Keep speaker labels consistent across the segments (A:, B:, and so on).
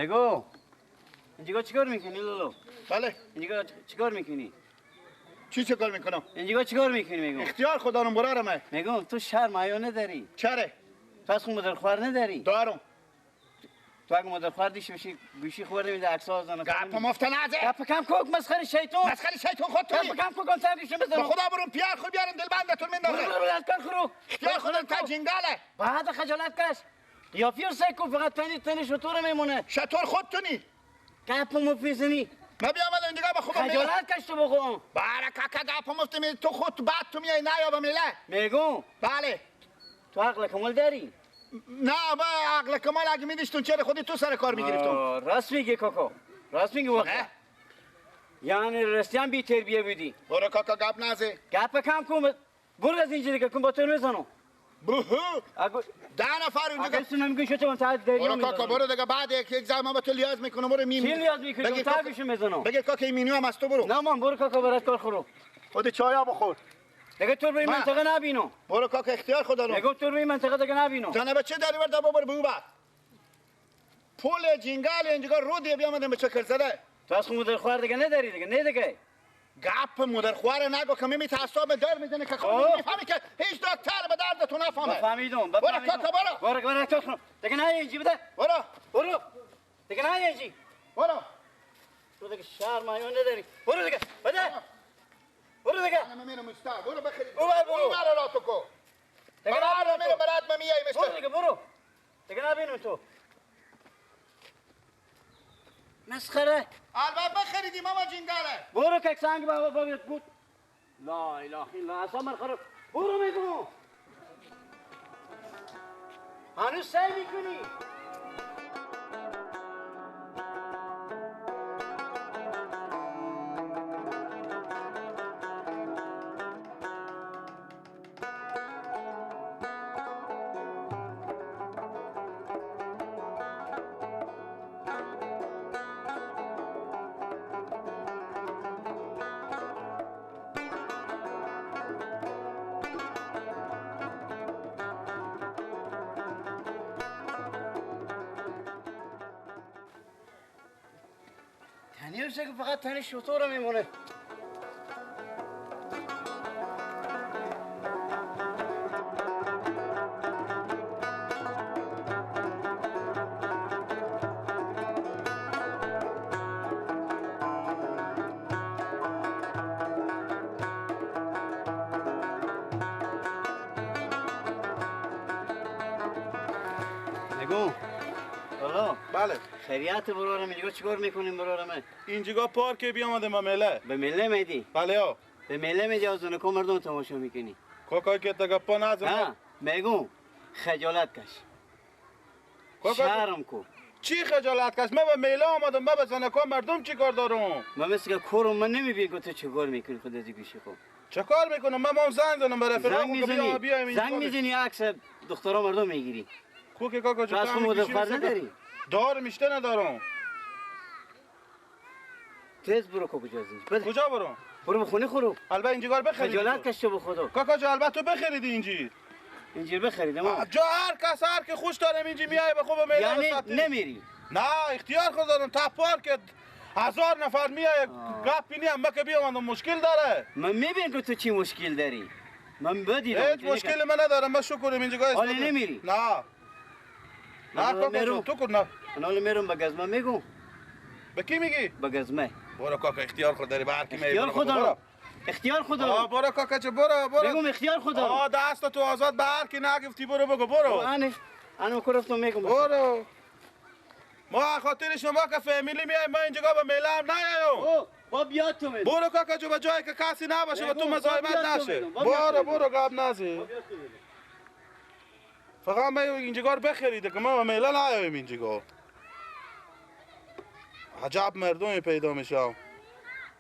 A: بگو اینجا چیکار میکنی لولو؟
B: بله.
A: اینجا چیکار میکنی؟
B: چی چیکار میکنم؟
A: اینجا چیکار میکنی میگم؟
B: اختیار خدا رو برارم.
A: میگم تو شرم حیا نداری.
B: چرا؟
A: تو از خون مادرخوار نداری؟
B: دارم.
A: تو اگه مادرخوار دیش بشی گوشی خورده میده عکس‌ها از آن.
B: گپ مفت نزن.
A: گپ کم کوک مسخره شیطون.
B: مسخره شیطون خود تویی.
A: گپ کم کوک تا گوشی بزنم.
B: به خدا برو پیار خود بیارن دلبندتون میندازه.
A: برو برو کار خورو.
B: اختیار خدا تا جنگاله.
A: بعد خجالت کش. قیافی رو سعی کن فقط تنی تنی شطور میمونه.
B: شطور خودتونی.
A: گپ مفت میزنی.
B: ما بیام الان اینجا با خوبم
A: خجالت کش تو بخو.
B: برکه گپ مفت می تو خود بعد تو میای نه یا به میله.
A: میگم.
B: بله.
A: تو عقل کمال داری؟
B: نه با عقل کمال اگه میدیشتون چرا خودی تو سر کار میگرفتم.
A: راست میگی کاکا، راست میگی واقعا. یعنی رستیان بی تربیه بودی.
B: برو کاکا گپ نزه.
A: گپ کم کن، برو از اینجا دیگه کن با تو نزنم.
B: بوهو 10 نفر اونجا.
A: اگه سونم میگی شو تو دریا.
B: برو کاکا برو دیگه، بعد یک زمان با تو لیاز میکنم. برو میم.
A: چی لیاز میکنی؟ تا گوشو میزنم.
B: بگیر کاکا این مینو هم از تو برو.
A: نه من برو کاکا برات کار خورو.
B: خود چای بخور.
A: دیگه تو روی منطقه نبینو.
B: برو کاکا اختیار خدا رو.
A: میگم تو روی منطقه دیگه نبینو.
B: جناب چه داری وردا برو بو بعد. پول جنگل اینجا رو دی بیامدم به چکر زده.
A: تو از خود مادرخوار دیگه نداری دیگه، نه دیگه.
B: گپ مادرخوار نگو که می تعصب در میزنه که خود میفهمی که هیچ دکتر به درد تو نفهمه.
A: فهمیدم.
B: برو کاکا برو.
A: برو برو کاکا. دیگه نه اینجی بده.
B: برو.
A: برو. دیگه نه اینجی.
B: برو.
A: تو دیگه شرم حیا نداری. برو دیگه. بده. برو دیگه.
B: من میرم مستا. برو بخری.
A: برو برو.
B: برو را تو کو.
A: دیگه
B: برو میرم برات من میای مستا.
A: برو دیگه برو. دیگه نبینم تو. مسخره.
B: البته بخریدی ماما جنگاله.
A: برو که سنگ بابا بابا بود. لا اله الا اصلا من خراب. برو میگم. هنوز سعی میکنی. تنی که فقط تنی شطور میمونه. نگو
C: بله
A: خیریت برارم اینجا چیکار میکنیم برارم؟
C: اینجا پارک بیامده ما میله.
A: به میله میدی؟
C: بله ها.
A: به میله میدی از اونکو مردم تماشا میکنی.
C: کاکا که تا گپا نزن.
A: میگم خجالت کش. شرم کو.
C: چی خجالت کش؟ من به میله آمدم، من به زنکا مردم چی کار دارم؟
A: من مثل که کورم من نمیبینم که تو چیکار میکنی خود از گوشی خود.
C: چه کار میکنم؟ من مام زنگ زدم برای
A: زنگ میزنی. زنگ میزنی عکس دخترا مردم میگیری.
C: کو که کاکا
A: جان تو مدفر نداری؟
C: دارم اشته ندارم.
A: تیز برو کو کجا اینجا؟
C: کجا برو؟
A: برو به خونه خورو.
C: البته اینجا بخرید.
A: خجالت کش به خدا.
C: کاکا جان البته تو بخریدی اینجیر.
A: اینجیر بخریدم.
C: جا هر کس هر که خوش دارم اینجی میای به خوب میله.
A: یعنی نمیری؟
C: نه اختیار خود دارم تا پارک 1000 نفر میای گپ نیم من که بیام مشکل داره.
A: من میبینم که تو چی مشکل داری. من بدیدم.
C: هیچ مشکل من ندارم من شکرم اینجا.
A: حالی نمیری؟
C: نه. نه کاکا جون تو کن نه.
A: من حالا میرم به گزمه میگم.
C: به کی میگی؟
A: به گزمه.
C: برو کاکا اختیار خود داری به هر کی میگی.
A: اختیار خود دارم. اختیار خود دارم.
C: برو کاکا چه برو برو.
A: میگم اختیار خود دارم.
C: دست تو آزاد به هر کی نگفتی برو بگو برو.
A: انا کرفتم میگم.
C: برو. ما خاطر شما که فامیلی میای ما اینجا به میله هم نیایم.
A: با بیاد تو میدم.
C: برو کاکا جو به جایی که کسی نباشه و تو مزاحمت نشه. برو برو گاب نزی. فقط من اینجا بخریده که ما به میله نیایم اینجا. عجب مردمی پیدا میشم.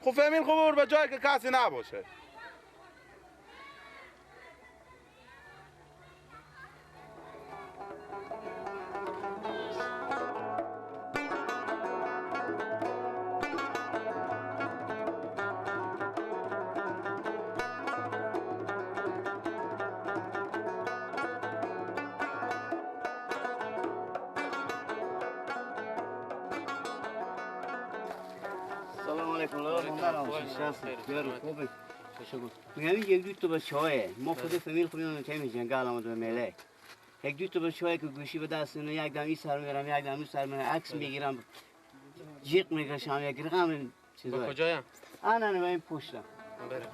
C: خب فهمین خوب برو به جایی که کسی نباشه.
A: سلام علیکم. خوبه. میگم یک دو تا بچه‌های ما خود فامیل خودمون تیم جنگل آمد به میله. یک دو تا بچه‌ای که گوشی به دست اینا یک دم این سر میرم یک دم اون سر میرم عکس میگیرم جیغ میکشم یک رقم چیزا.
D: کجایم؟
A: انا نه این پشتم.
D: بریم.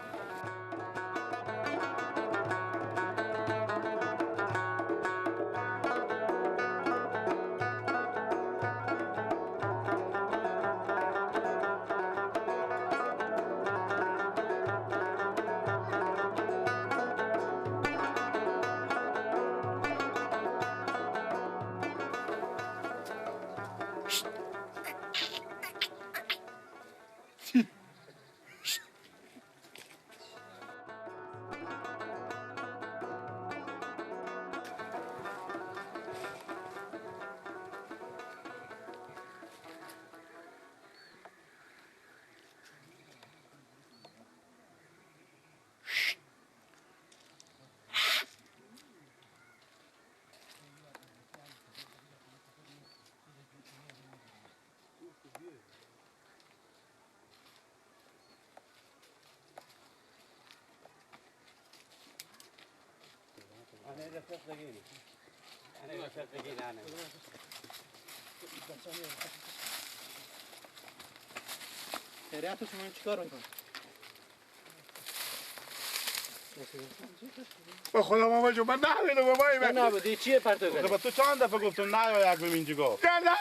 D: خیریت شما چیکار میکنی؟
B: با خدا ماما جون من نبودم بابای من
D: نبودی چیه پرتو کردی؟
C: با تو چند دفعه گفتم نه یک ببین اینجا.
B: نه نه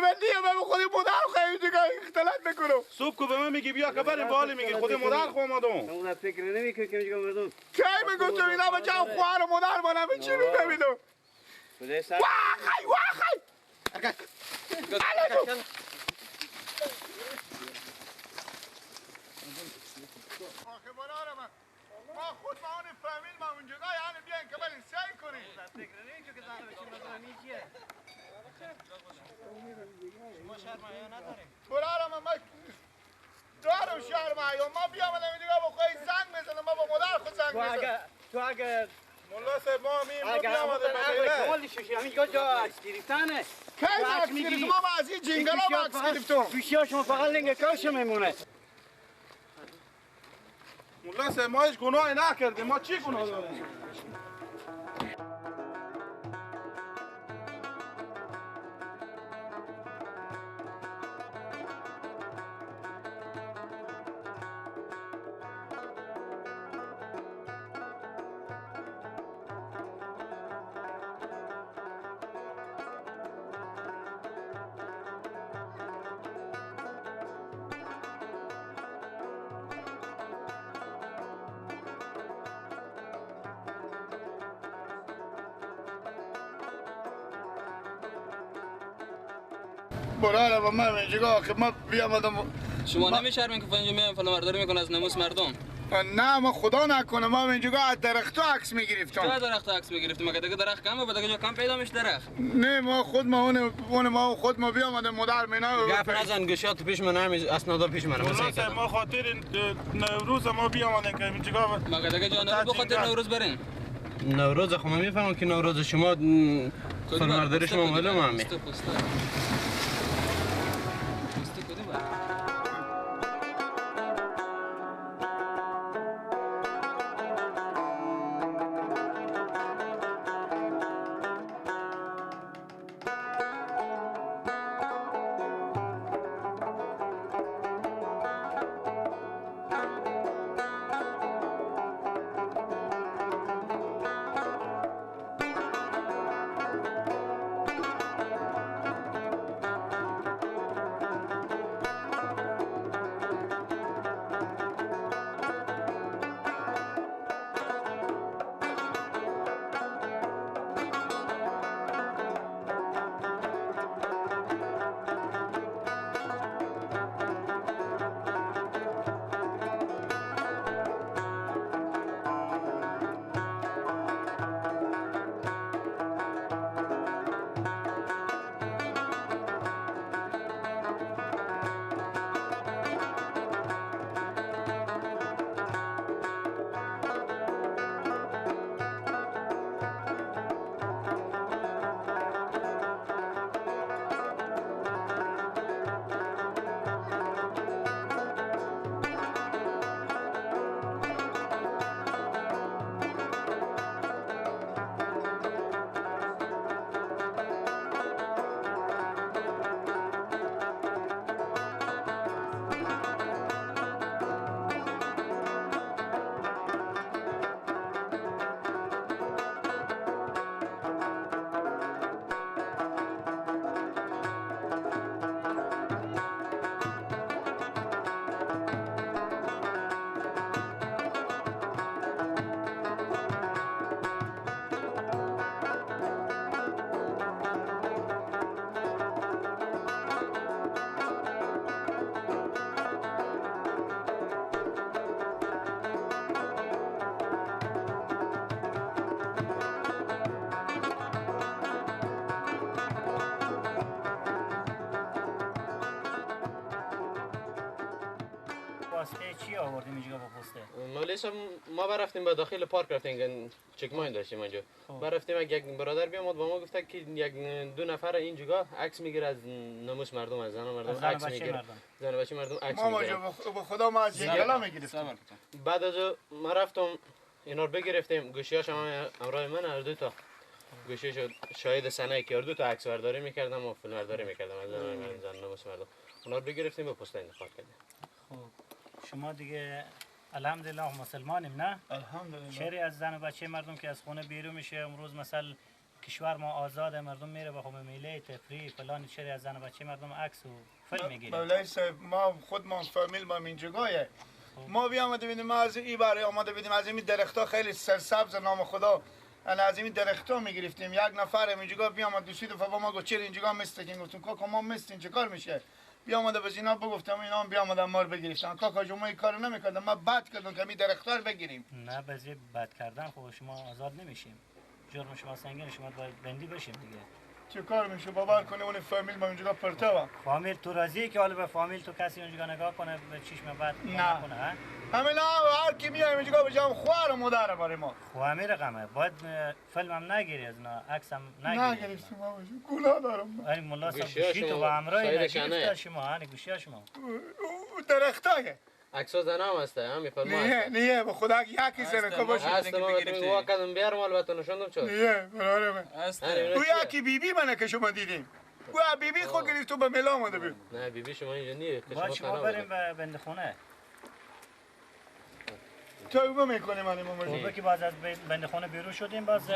B: من دیگه من خود مادر خواهی اینجا اختلاط میکنم.
C: صبح کو به من میگی بیا که بریم بالا میگی خود مادر خو اومدم.
A: اون فکر نمیکنی که میگم مردم.
B: کی میگم اینا بچه خواهر و مادر منم چی میفهمیدم؟ واخی واخی. آخه برارم ما خود ما اون فامیل ما اونجا یعنی بیان که بریم سعی کنیم.
A: فکر نمی‌کنی که زن بچه مثلا چیه؟
D: شما شرم حیا نداریم.
B: برارم ما دارم شرم حیا ما بیام دیگه با خواهی زنگ میزنم ما با مادر خود زنگ میزنم.
A: تو اگه
C: مولا صاحب ما می بیام
A: کمال شوشی همین جا عکس گرفتنه.
B: کی عکس گرفتم؟ ما از این جنگلا عکس گرفتم.
A: گوشی شما فقط لنگ کاش میمونه.
C: مولا صاحب ما هیچ گناهی نکردیم، ما چی گناه داریم؟
B: براره با من اینجا که ما بیامدم.
D: شما نمیشرمین که اینجا میام فلان برداری میکنه از ناموس مردم؟
B: نه ما خدا نکنه ما اینجا از درخت عکس میگرفتم.
D: چرا درخت عکس میگرفتم؟ مگه دیگه درخت کمه؟ بعد دیگه کم پیدا میشه درخت.
B: نه ما خود ما اون ما خود ما بیامدم مادر مینا.
E: گپ نزن گوشات پیش من همین اسنادا پیش من.
C: ما خاطر نوروز ما بیامدیم که اینجا
D: مگه دیگه جانور بخاطر نوروز برین.
E: نوروز خب من میفهمم که نوروز شما فلان برداری شما معلومه همین.
F: واسطه چی آوردیم اینجا با پسته؟
E: مالیس ما برفتیم به داخل پارک رفتیم، چکماین داشتیم اونجا. برفتیم یک برادر بیامد با ما گفت که یک دو نفر اینجا عکس میگیره از ناموس مردم، از زن مردم عکس میگیره. زن بچه مردم عکس میگیره.
B: ما به خدا ما از جنگلا میگرفتیم.
E: بعد از ما رفتم اینا رو بگرفتیم، گوشیاش هم همراه من هر دو تا گوشیش شاهد سنه که هر دو تا عکس برداری میکردم و فیلم برداری میکردم از زن ناموس مردم. اونا رو بگرفتیم و پست انتخاب کردیم.
F: خب شما دیگه الحمدلله مسلمانیم نه؟
B: الحمدلله.
F: چرا از زن و بچه مردم که از خونه بیرون میشه امروز مثلا کشور ما آزاده، مردم میره به خونه میله تفریح فلان، چرا از زن و بچه مردم عکس و فیلم میگیره؟
B: مولای صاحب ما خودمان فامیل ما اینجاگاهه. ما بیامده بودیم، ما از این برای آماده بودیم، از این درخت‌ها خیلی سرسبز نام خدا، انا از این درخت‌ها میگرفتیم. یک نفر اینجا بیامد دو سه دفعه با ما گفت چرا اینجا مستین؟ گفتم کاکا ما مستین چه کار میشه؟ بیامده به اینا بگفتم، اینا هم بیامدن ما رو بگرفتن. کاکا جون ما این کارو نمیکردم، ما بد کردم که می درخت‌ها رو بگیریم.
F: نه بزی بد کردن خب شما آزاد نمیشیم، جرم شما سنگین، شما باید بندی بشیم دیگه.
B: چه کار میشه باور کنه اون فامیل ما اینجا پرتوا.
F: فامیل تو راضیه که حالا به فامیل تو کسی اونجا نگاه کنه به چشم بد نکنه؟ ها
B: همین هر کی میایم اینجا به جام خوار و مادر برای ما.
F: خو همین رقمه، باید فیلم هم نگیری از اینا، عکس هم نگیری.
B: نگرفتیم بابا گناه دارم.
F: آره مولا صاحب گوشی تو با همراه نگرفت شما، هانی گوشی شما.
B: درختای
E: عکس‌ها زنام هسته، همین فرما.
B: نه نه به خدا یکی زنه که باشه.
E: هست ما واقعا بیار مال بهتون نشوندم چون.
B: نه برادر من. او یکی بیبی منه که شما دیدیم. او بیبی خود گرفت تو به ملا اومده بود.
E: نه بیبی شما اینجا نیست.
F: باید شما بریم به بند خونه.
B: توبه میکنیم من امام
F: توبه که باز از بند خونه بیرون شدیم باز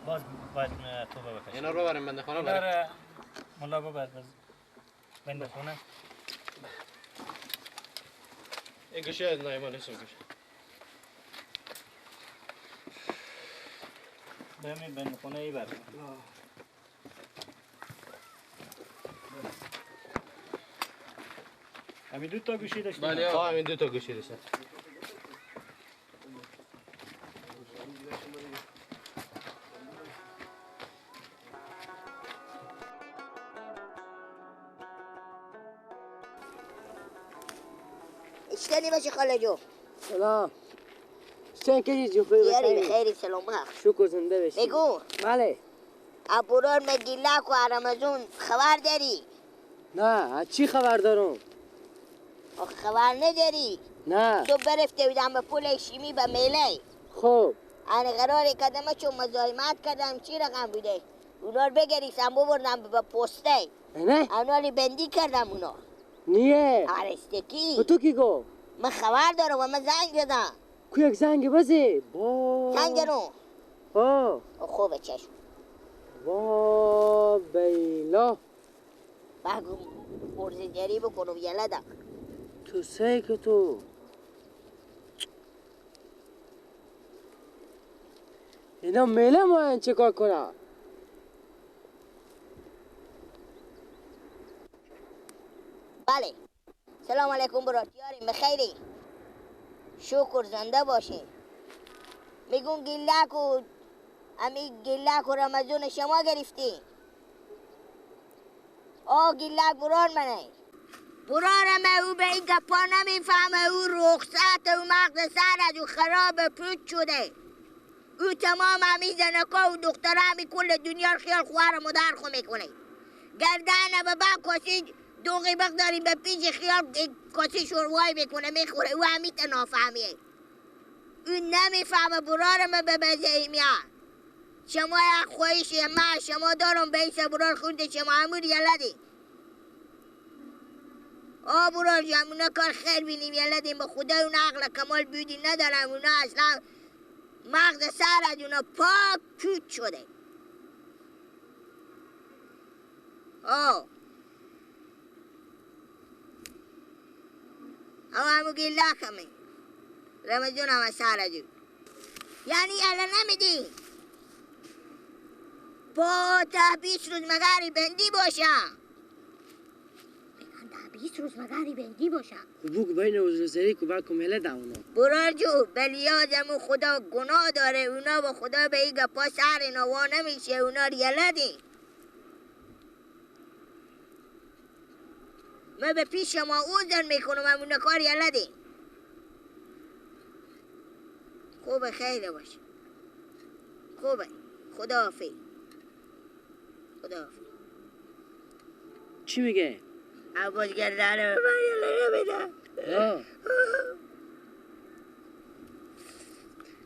F: باز باید توبه بکشیم.
E: اینا رو ببریم بند خونه بریم.
F: مولا ببر بند خونه.
E: این گوشه از نایمان هست گوشه.
F: بریم بند خونه ای بر. همین دو تا گوشی داشتیم.
E: بله همین دو تا گوشی داشتیم.
G: اشکالی باشه خاله جو.
A: سلام. چند کسی جو خوبی
G: بخیری؟ بخیری سلام بخ.
A: شکر زنده باشی.
G: بگو.
A: بله.
G: ابورار مگیلک و رمضان خبر داری؟
A: نه، چی خبر دارم؟
G: آخه خبر نداری؟
A: نه.
G: تو برفته بودم به پول شیمی به میله.
A: خب.
G: انا قرار کردم چون مزاحمت کردم چی رقم بوده؟ اونا رو بگریستم ببردم به پسته.
A: نه؟
G: اونا رو بندی کردم اونا.
A: نیه.
G: آرستکی.
A: تو کی گفت؟
G: من خبر دارم و من زنگ زدم.
A: کو یک زنگ بزی؟ با
G: زنگ رو.
A: آه.
G: خوبه چشم.
A: وا بیلا.
G: بگم ارزگری بکنم یلدم.
A: تو سه که تو. اینا میله ما چه کار کنم؟
G: بله. سلام علیکم برات یاریم بخیری. شکر زنده باشین. میگون گیلک و امی گیلک و رمضان شما گرفتی. آه گیلک برار منه. برارمه او به این گپا نمیفهمه، او رخصت او مغز سر از او خراب پوچ شده. او تمام همی زنکا و دختره همی کل دنیا رو خیال خوار مادر خو میکنه. گردنه به با کسی دوغی بگذاریم به پیش خیال کسی شوروای میکنه میخوره. او همی نافهمیه. او نمیفهمه برارمه به بزهی میاد. شما یک خواهش ما شما دارم به ایسا برار خونده شما همون یلدی. آه برار جان اونا کار خیر بینیم یلدیم به خدا اون عقل کمال بیودی ندارم. اونا اصلا مغز سر از اونا پاک پوچ شده. آه او همو گیلا کمی رمضان هم سر از او یعنی الان نمیدی با 10-20 روز مگری بندی باشم. میگن 10-20 روز مگری بندی باشم.
A: بوگ بین وزری کو با کمله داونو.
G: برار جو بلیازم خدا گناه داره. اونا با خدا به این گپا سر نوا نمیشه. اونا رو یلدی. من به پیش شما عذر میکنم، همون کار یله دی. خوبه، خیلی باشه. خوبه، خداحافظ. خداحافظ.
A: چی میگه؟
G: عباس گردنه به من یله نمیده.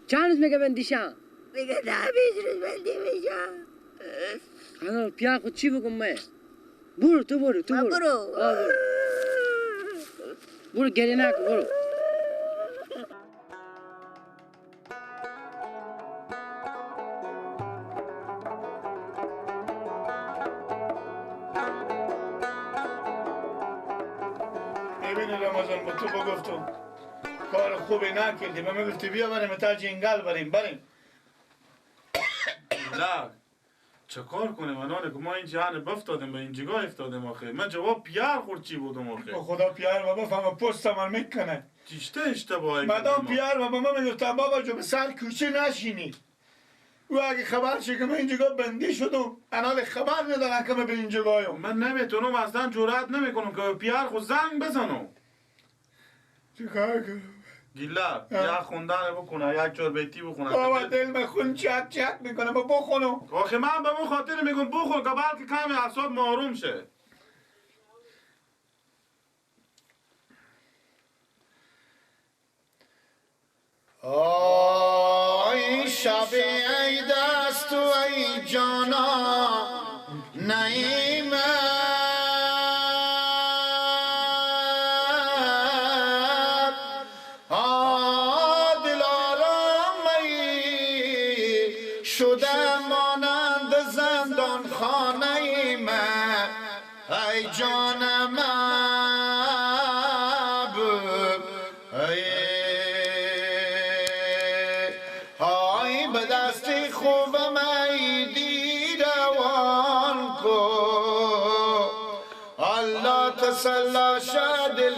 A: چند روز میگه بندیشم؟
G: میگه 10-20 روز بندی میشم.
A: انا پیار خود چی بگم من؟ برو تو، برو تو، برو.
G: برو.
A: برو گریه نکن، برو.
B: ببینی رمضان با تو بگفتم کار خوبی نکردی، به من گفتی بیا بریم تا جنگل بریم بریم.
C: نه چه کار کنیم الان که ما این جهان بفتادیم به این جگاه افتادیم آخه. من جواب پیار خورد چی بودم آخه؟
B: با خدا پیار بابا فهم پست من میکنه.
C: چیشته اشتباهی
B: مدام پیار بابا من میگفتم بابا جو به سر کوچه نشینی. او اگه خبر شه که من اینجا بندی شدم، الان خبر ندارن که من به اینجا گایم.
C: من نمیتونم اصلا جرئت نمیکنم که پیار خود زنگ بزنم.
B: چیکار کنم؟
C: گیله یا خوندن بکنه یک چهار بیتی بخونه.
B: بابا دل من خون چک چک میکنه، با بخونم.
C: آخه من به اون خاطر میگم بخون که بلکه کمی اعصاب آروم شه.
B: آی شب ای دست و ای جانا نعیمه، دل آرامی شده مانند زندان خانه من، ای جان من ای به دست خوبم ای دیروان کو، الله تسلا شه دل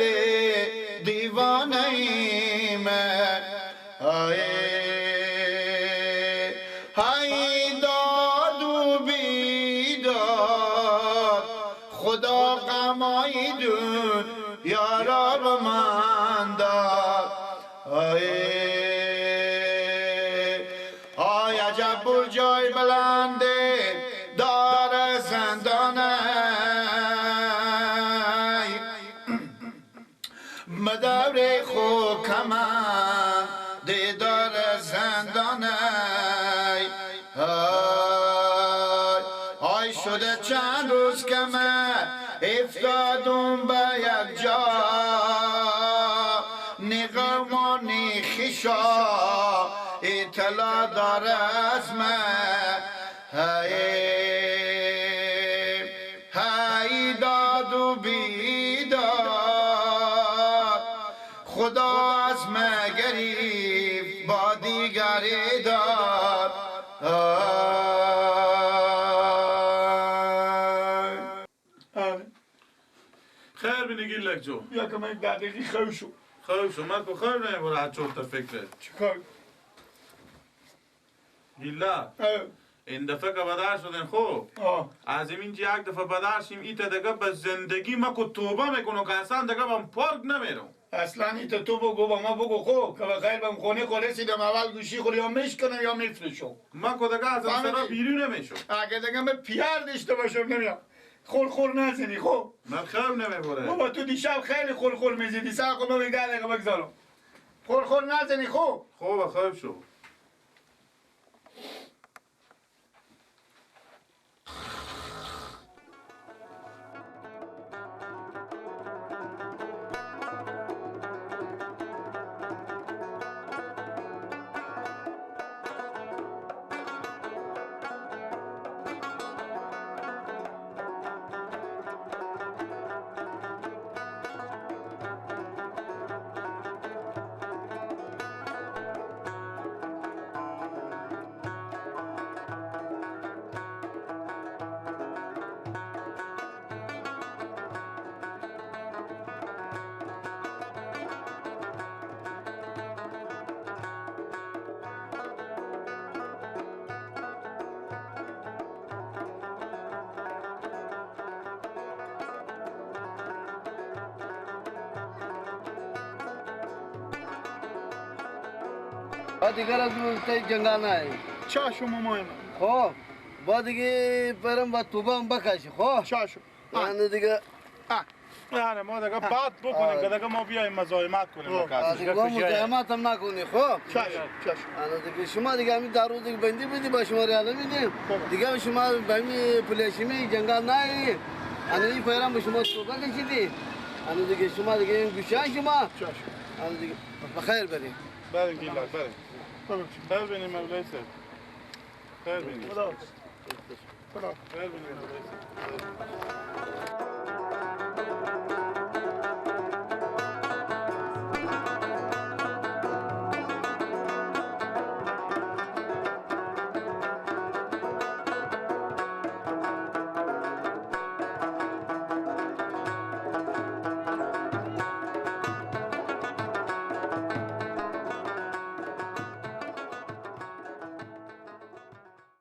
B: دیوانه من، ای داد و بیداد خدا غمای دون یارا به من داد، آی عجب برجای بلنده دار زندانه، مدار خو کمان دیدار زندانه، آی شده چند روز که من افتادم به یک جا، نی غم و نی خویشا اطلاع داره از من، ای داد و بیداد خدا از من گریب با دیگری داد.
C: خیر بینی گیلک جو
B: یا که من یک دقیقی خوب شو
C: خوب شو، من که خیر نمیبره از چرت فکرت.
B: چیکار؟
C: گیلا این دفعه که بدر شدین خوب از این یک دفعه بدر شیم ایت دیگه به زندگی ما که توبه میکنم که اصلا دیگه بم پارک نمیرم.
B: اصلا ایت تو بگو با ما بگو خوب که بخیر بم خونه خو رسیدم اول گوشی خور یا میشکنم یا میفروشم.
C: ما که دیگه از سرا بیرون نمیشم.
B: اگه دیگه من پیار داشته باشم نمیام. خور خور نزنی خوب.
C: من خیر نمیبره.
B: بابا تو دیشب خیلی خور خور میزدی، سر خود من 10 دقیقه بگذارم. خور خور نزنی خوب.
C: خوب خوب شو.
H: دیگر از اون جنگل نه.
B: چشم مامان.
H: خب با دیگه برم با توبه هم بکشی خب.
B: چشم.
H: یعنی دیگه
C: نه ما دیگه بعد بکنیم که دیگه ما بیایم مزاحمت کنیم بکشی.
H: دیگه ما مزاحمت هم نکنی خب.
B: چشم چشم.
H: یعنی دیگه شما دیگه همین دارو دیگه بندی بدی با شما ریاله میدیم. دیگه شما به همین پلیشمی جنگل نه. یعنی این پیرم به شما توبه کشیدی. یعنی دیگه شما دیگه این گوشان شما.
B: چشم.
H: یعنی دیگه بخیر بریم.
C: بریم گیلک بریم. خیر بینیم مولای صاحب. خیر بینیم.
B: خدا. خدا.
C: خیر بینیم مولای صاحب.